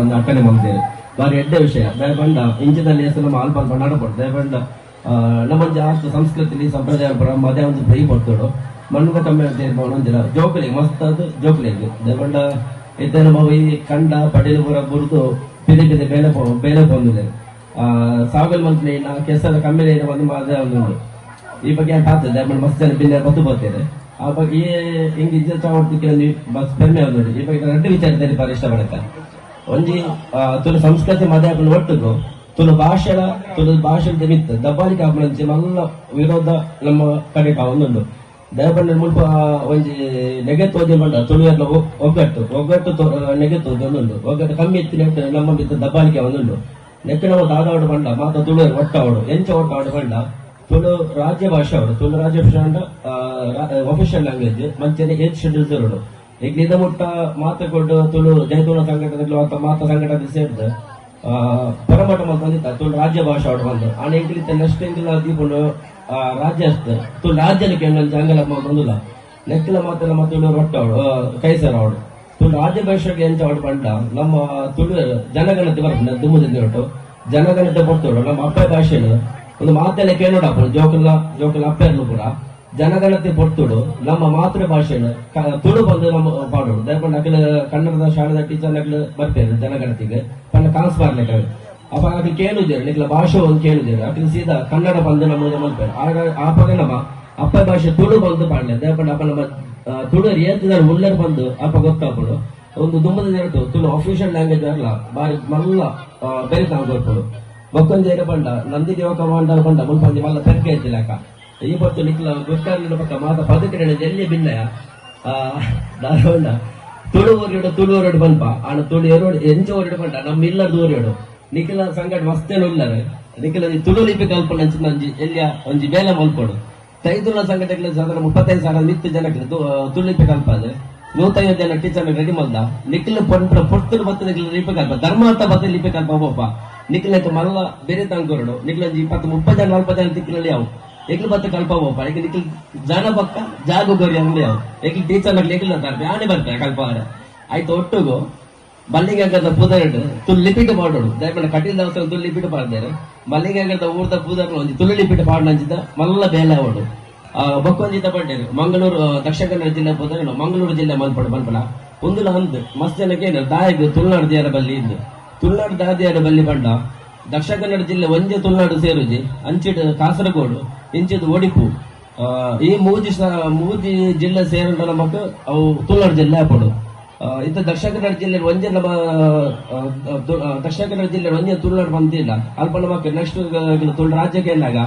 ಒಂದು ಅಟ್ಟನೆ ಮಲ್ದೇರು. ಬಾರಿ ಎಡ್ಡೆ ವಿಷಯ. ದಯಪಂಡ ಇಂಚಿದ ಲೇಸ್ ನಮ್ಮ ಅಲ್ಪ ಅಲ್ಪ ನಡಪೊಡು. ದಯಪಂಡ ನಮ್ಮ ಜಾಸ್ತಿ ಸಂಸ್ಕೃತಿ ಸಂಪ್ರದಾಯ ಪುರ ಮದೆ ಒಂದು ಪ್ರೈ ಪಡ್ತೋಡು ಮಣ್ಣುಗ ಕಮ್ಮಿ ತೀರ್ಪವನ ಜೋಕುಲಿಗೆ ಮಸ್ತ್ ಅದು ಜೋಕುಲಿಗೆ. ದಯಪಂಡ ಇತ್ತೆ ನಮ್ಮ ಈ ಕಂಡ ಪಡೀಲು ಪೂರ ಬುರ್ದು ಪಿದೆ ಪಿದೆ ಬೇಲೆ ಬೇಲೆ ಪೋಂದಿದೆ. ಸಾಗಲ್ ಮಲ್ಪನೆ ಕೆಸರ ಕಮ್ಮಿ ಒಂದು ಮಾದೇ ಒಂದು ಉಂಡು. ಈ ಬಗ್ಗೆ ಪಾತ್ರ ದಯಪಂಡ ಮಸ್ತ್ ಜನ ಬಿನ್ನೆ ಬತ್ತು ಬೋತೇನೆ. ಆ ಬಗ್ಗೆ ಈ ಹಿಂಗ್ ಇಜ್ಜ ಚಾವಡ್ತಿಕ್ಕೆ ಬಸ್ ಪೆರ್ಮೆ ಆಗುದು. ಈ ಬಗ್ಗೆ ರಡ್ಡು ವಿಚಾರದಲ್ಲಿ ಬಾರಿ ಇಷ್ಟ ಪಡುತ್ತೆ. ಒಂಜಿ ತುಳು ಸಂಸ್ಕೃತಿ ಮದೆ ಆಪುನ ಒಟ್ಟುಗು ತುಳು ಭಾಷೆಲ ತುಳು ಭಾಷೆ ಮಿತ್ತು ದಬ್ಬಾಳಿಕೆ ಆಪುನಂಚಿ ಮಲ್ಲ ವಿರೋಧ ನಮ್ಮ ಕಡೆ ಒಂದುಂಡು. ದಯಪಂಡ ಮುಲ್ಪ ಒಂಜಿ ನೆಗೆ ತೋಜಿ ಪಂಡ ತುಳುವೆರ್ನ ಒಗ್ಗಟ್ಟು ಒಗ್ಗಟ್ಟು ನೆಗೆ ತೋಜಿ ಒಂದುಂಡು. ಒಗ್ಗಟ್ಟು ಕಮ್ಮಿ ಇತ್ತಿನ ನಮ್ಮ ಮಿತ್ತು ದಬ್ಬಾಳಿಕೆ ಒಂದುಂಡು. ನೆಕ್ಕೆ ನಮ್ಮ ದಾದಾವಡು ಪಂಡ ಮಾತ ತುಳುವೆರ್ ಒಟ್ಟಾವಡು. ಎಂಚ ಒಟ್ಟಾವಡು ಪಂಡ ತುಳು ರಾಜ್ಯ ಭಾಷೆ ಅವರು, ತುಳು ರಾಜ್ಯ ಭಾಷೆ ಅಂಡ ಅಫಿಷಿಯಲ್ ಲ್ಯಾಂಗ್ವೇಜ್ ಮಂಚನೆ ಏತ್ ಶೆಡ್ಯೂಲ್ ಸೇರೋಡು. ಈಗ ಇದ ಮುಟ್ಟ ಮಾತ ಕೊಟ್ಟು ತುಳು ಜೈತುಳ ಸಂಘಟನೆ ಅಥವಾ ಮಾತ ಸಂಘಟನೆ ಸೇರ್ದು ಪರಮಾಟ ಮಲ್ತೊಂದಿತ್ತ ತುಳು ರಾಜ್ಯ ಭಾಷೆ ಅವಡು ಬಂದು. ಆಣ ಎಂಕ್ಲಿತ್ತ ನೆಕ್ಸ್ಟ್ ಎಂಕ್ಲ ದೀಪುಂಡು ರಾಜ್ಯ ಅಷ್ಟೇ ತುಳು ರಾಜ್ಯಕ್ಕೆ ಅಂಗಲ ಮಲ್ತೊಂದುಲ್ಲ. ನೆಕ್ಕಿಲ ಮಾತ್ರ ನಮ್ಮ ತುಳು ರೊಟ್ಟವಡು ಕೈಸರ್ ಅವಡು. ತುಳು ರಾಜ್ಯ ಭಾಷೆಗೆ ಎಂಚ ಅವಡು ಪಂಡ ನಮ್ಮ ತುಳು ಜನಗಣತಿ ಬರ್ಪುಂಡು. ದುಮ್ಮುದ ಒಟ್ಟು ಜನಗಣತಿ ಪೊರ್ತುಡು ನಮ್ಮ ಅಪ್ಪ ಭಾಷೆನು ಒಂದು ಮಾತೆಲ್ಲ ಕೇಳೋಡಪ್ಪ. ಜೋಕುಲ ಜೋಕುಲ ಅಪ್ಪೆರ್ಲು ಪೂರ ಜನಗಣತಿ ಪೊರ್ತುಡು ನಮ್ಮ ಮಾತೃ ಭಾಷೆನು ತುಳು ಬಂದು ನಮ್ಮ ಪಾಡೋಡು. ದಯಪಂಡ ಅಖಿಲ ಕನ್ನಡದ ಶಾಲೆದ ಟೀಚರ್ ನಕಲು ಬರ್ಪೇರು ಜನಗಣತಿಗೆ ಪಂಡ ಕಾನ್ಸ್ ಬರ್ಲಿಕ್ಕೆ. ಅಪ್ಪ ಅಖಿಲ್ ಕೇಳುದೇರು, ನಿಕ್ಲ ಭಾಷೆ ಒಂದು ಕೇಳುದೇರು. ಅಖಿಲ್ ಸೀದಾ ಕನ್ನಡ ಬಂದು ನಮ್ಮ ಮಲ್ಪೇರು. ಆಗ ಆಪಗ ನಮ್ಮ ಅಪ್ಪ ಭಾಷೆ ತುಳು ಬಂದು ಪಾಡ್ಲೆ. ದಯಪಂಡ ಅಪ್ಪ ನಮ್ಮ ತುಳು ಏತಿದಾರೆ ಉಳ್ಳರ್ ಬಂದು ಅಪ್ಪ ಗೊತ್ತಾಪುಡು. ಒಂದು ದುಮ್ಮದ ಎರಡು ತುಳು ಅಫಿಷಿಯಲ್ ಲ್ಯಾಂಗ್ವೇಜ್ ಅಲ್ಲ ಬಾರಿ ಮಲ್ಲ ಬೆರಿತಾಂಗ್ ಕೊರ್ಪುಡು. ಬೊಕ್ಕೊಂಜಿ ಏನ ಪಂಡ ನಂದಿ ದೇವ ಕಮಾಂಡರ್ ಪಂಡ ಮುಲ್ಪ ಒಂಜಿ ಮಲ್ಲ ಪೆರ್ಗೆ ಇತ್ತಿಲಕ. ಈ ಪೊತ್ತು ನಿಕ್ಲ ಗುರ್ಕಾರ್ಲಿನ ಪಕ್ಕ ಮಾತ ಪದಕಿರಣ ಜಲ್ಲಿ ಭಿನ್ನಯ ದಾರವಣ್ಣ ತುಳು ಓರಿಯೋಡು ತುಳು ಓರಿಯೋಡು ಪನ್ಪ. ಆಣ ತುಳು ಎರೋಡು ಎಂಚ ಓರಿಯೋಡು ಪಂಡ ನಮ್ಮ ಇಲ್ಲದ ಓರಿಯೋಡು. ನಿಖಿಲ ಸಂಗಡ ಮಸ್ತೇನ ಉಲ್ಲರೆ. ನಿಖಿಲ ತುಳು ಲಿಪಿ ಕಲ್ಪನೆ ಅಂಚಿನ ಒಂಜಿ ಎಲ್ಲಿಯ ಒಂಜಿ ಬೇಲೆ ಮಲ್ಪೊಡು. ತೈದುಲ ಸಂಘಟನೆ ಸಾಧಾರಣ 35,000 ಮಿತ್ತು ಜನಕ್ಕೆ ತುಳು ಲಿಪಿ ಕಲ್ಪಾದ 150 ಜನ ಟೀಚರ್ ರೆಡಿ ಮಲ್ದ. ನಿಖಿಲ ಪೊಂಟ್ರ ಪೊರ್ತುಡು ಬತ್ತ ನಿಖಿಲ ಲಿಪಿ ಕಲ್ಪ ಧರ್ಮಾರ್ಥ ಬತ್ತ ಲಿಪಿ ಕಲ್ಪ ಬೋಪ. ನಿಖಿಲ ಮಲ್ಲ ಬೇರೆ ತಂಕೊರಡು. ನಿಖಿಲ ಒಂಜಿ 20 30 ಜನ 40 ಜನ ತಿಕ್ಕಿನಲ್ಲಿ ಯಾವು ಎಕ್ಲು ಬತ್ತ ಕಲ್ಪ ಬೋಪ. ಈಗ ನಿಖಿಲ್ ಜನ ಪಕ್ಕ ಜಾಗ ಗೊರಿ ಅಂಗಡಿ ಯಾವು ಎಕ್ಲು ಟೀಚರ್ ನಕ್ಲು ಎಕ್ಲು ಅಂತಾರೆ ಯಾನೆ ಬರ್ತಾರೆ ಕಲ್ಪಾರ ಆಯ್ತು. ಒಟ್ಟುಗು ಮಲ್ಲಿಗೆಗದ ಪುದರ್ಡ್ ತುಳು ಲಿಪಿಟ್ ಪಾಡೋಡು. ದಯಮಾಡಿ ಕಟೀಲ್ ದವಸ ತುಳು ಲಿಪಿಟ್ ಪಾಡ್ದಾರೆ. ಮಲ್ಲಿಗೆಗದ ಊರ್ದ ಪುದರ್ ಒಂಜಿ ತುಳು ಲಿಪಿಟ್ ಪಾಡ್ನಂಚಿದ ಮಲ್ಲ ಬೇಲೆ ಅವಡು. ಬೊಕ್ಕೊಂಜಿತ ಪಂಡೇರು ಮಂಗಳೂರು ದಕ್ಷಿಣ ಕನ್ನಡ ಜಿಲ್ಲೆ ಪುದರ್ ಮಂಗಳೂರು ಜಿಲ್ಲೆ ಮಲ್ಪಡು ಮಲ್ಪಡ ಒಂದುಲ ಅಂದ್ ಮಸ್ತ್ ಜನಕ್ಕೆ ಏನು ದಾಯಗ್ ತುಳುನಾಡು ದಿಯರ ಬಲ್ಲಿ ಇಂದು. ತುಳುನಾಡು ದಾದಿಯರ ಬಲ್ಲಿ ಪಂಡ ದಕ್ಷಿಣ ಕನ್ನಡ ಜಿಲ್ಲೆ ಒಂಜೆ ತುಳುನಾಡು ಸೇರುಜಿ. ಅಂಚಿಡ್ ಕಾಸರಗೋಡು, ಇಂಚಿದ್ ಒಡಿಪು, ಈ ಮೂಜಿ ಮೂಜಿ ಜಿಲ್ಲೆ ಸೇರಂಡ ನಮಕ್ ಅವು ತುಳುನಾಡು ಜಿಲ್ಲೆ ಆಪುಂಡು. ಇತ್ತ ದಕ್ಷಿಣ ಕನ್ನಡ ಜಿಲ್ಲೆ ಒಂಜೆ ನಮ್ಮ ದಕ್ಷಿಣ ಕನ್ನಡ ಜಿಲ್ಲೆ ಒಂಜೆ ತುಳುನಾಡು ಬಂದಿಲ್ಲ. ಅಲ್ಪ ನಮಕ್ ನೆಕ್ಸ್ಟ್ ತುಳು ರಾಜ್ಯಕ್ಕೆ ಏನಾಗ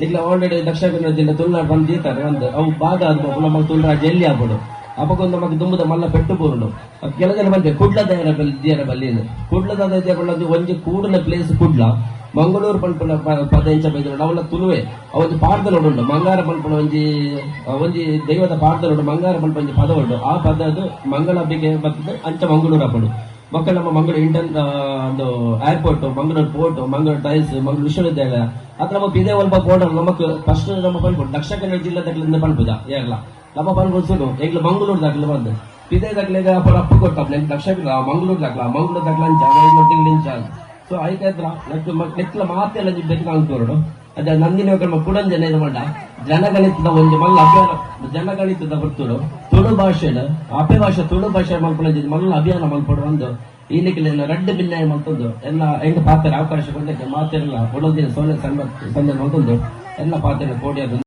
ನಿಕ್ಲ ಆಲ್ರೆಡಿ ದಕ್ಷಿಣ ಕನ್ನಡ ಜಿಲ್ಲೆ ತುಳುನಾಡು ಬಂದಿರ್ತಾರೆ ಒಂದು ಅವು ಭಾಗ ಅದು ನಮಗೆ ತುಳು ರಾಜ್ಯ ಎಲ್ಲಿ ಆಗ್ಬೋದು. ಅಪಗೊಂದು ನಮಗೆ ದುಂಬುದ ಮಲ್ಲ ಪೆಟ್ಟು ಬೂರುಂಡು. ಕೆಲ ಜನ ಬಂದೆ ಕುಡ್ಲ ದಯರ ಬಲ್ಲಿ ದಿಯರ ಬಲ್ಲಿ. ಕುಡ್ಲದ ದಯ ಒಂಜಿ ಕೂಡಲ ಪ್ಲೇಸ್ ಕುಡ್ಲ. ಮಂಗಳೂರು ಪನ್ಪುನ ಪದ ಎಂಚ ಬೈದ್ರು ಅವಲ ತುಳುವೆ ಒಂಜಿ ಪಾಡ್ದನ ಉಂಡು. ಮಂಗಾರ ಪನ್ಪುನ ಒಂಜಿ ಒಂಜಿ ದೈವದ ಪಾಡ್ದನ ಉಂಡು. ಮಂಗಾರ ಪನ್ಪ ಒಂಜಿ ಪದ ಉಂಡು. ಆ ಪದದು ಮಂಗಳಬಿಗೆ ಬರ್ತದೆ. ಅಂಚ ಮಂಗಳೂರು ಆಪುಂಡು. ಮಕ್ಕಳು ನಮ್ಮ ಮಂಗಳೂರು ಇಂಟರ್ ಒಂದು airport, Mangaluru port, Mangaluru tiles, Mangaluru ವಿಶ್ವವಿದ್ಯಾಲಯ. ಅದ್ರ ನಮ್ಮ ಪಿದೆ ಒಲ್ಪ ಬೋರ್ಡರ್ ನಮಕ್ ಫಸ್ಟ್ ನಮ್ಮ ಪನ್ಪುಡು ದಕ್ಷಿಣ ಕನ್ನಡ ಜಿಲ್ಲೆ ದಕ್ಲಿಂದ ಪನ್ಪುಜ ಏರ್ಲ. ನಮ್ಮ ಪನ್ಪುಡು ಸುಡು ಎಂಗ್ಲ ಮಂಗಳೂರು ದಾಖಲೆ ಬಂದು ಪಿದೆ ದಾಖಲೆಗ ಅಪ್ಪರ ಅಪ್ಪು ಕೊಟ್ಟ ದಕ್ಷಿಣ ಕನ್ನಡ ಮಂಗಳೂರು ದಾಖಲ ಮಂಗಳೂರು ದಾಖಲ ಅಂಚ 5 ತಿಂಗಳು ಇಂಚ. ಸೊ ಐಕತ್ರ ನೆಕ್ ನೆಕ್ಲ ಮಾತೆಲ್ಲ ಬೇಕು ಕಾಣ್ತೋರು. ಅದ ನಂದಿನಿ ಒಕ್ಕಲ್ಮ ಕುಡಂಜನ ಇದು ಮಂಡ ಜನಗಣಿತದ ಒಂಜಿ ಮಲ್ಲ ಅಭಿಯಾನ. ಜನಗಣಿತದ ಬರ್ತುಡು ತುಳು ಭಾಷೆಡ್ ಅಪೆ ಭಾಷೆ ತುಳು ಭಾಷೆ ಮಲ್ಪುನ ಮಲ್ಲ ಅಭಿಯಾನ ಮಲ್ಪಡು. ಒಂದು ಈ ನಿಕ್ಲೆನ ರಡ್ಡ್ ಬಿನ್ನಾಯ ಮಲ್ತೊಂದು ಎಲ್ಲ ಹೆಂಗ್ ಪಾತ್ರ ಅವಕಾಶ ಕೊಟ್ಟಕ್ಕೆ ಮಾತಿರಲ್ಲ ಒಡೊಂದಿನ ಸೋನೆ ಸಂದ ಮಲ್ತೊಂದು ಎಲ್ಲ ಪಾತ್ರ ಕೋಡಿಯಾದ.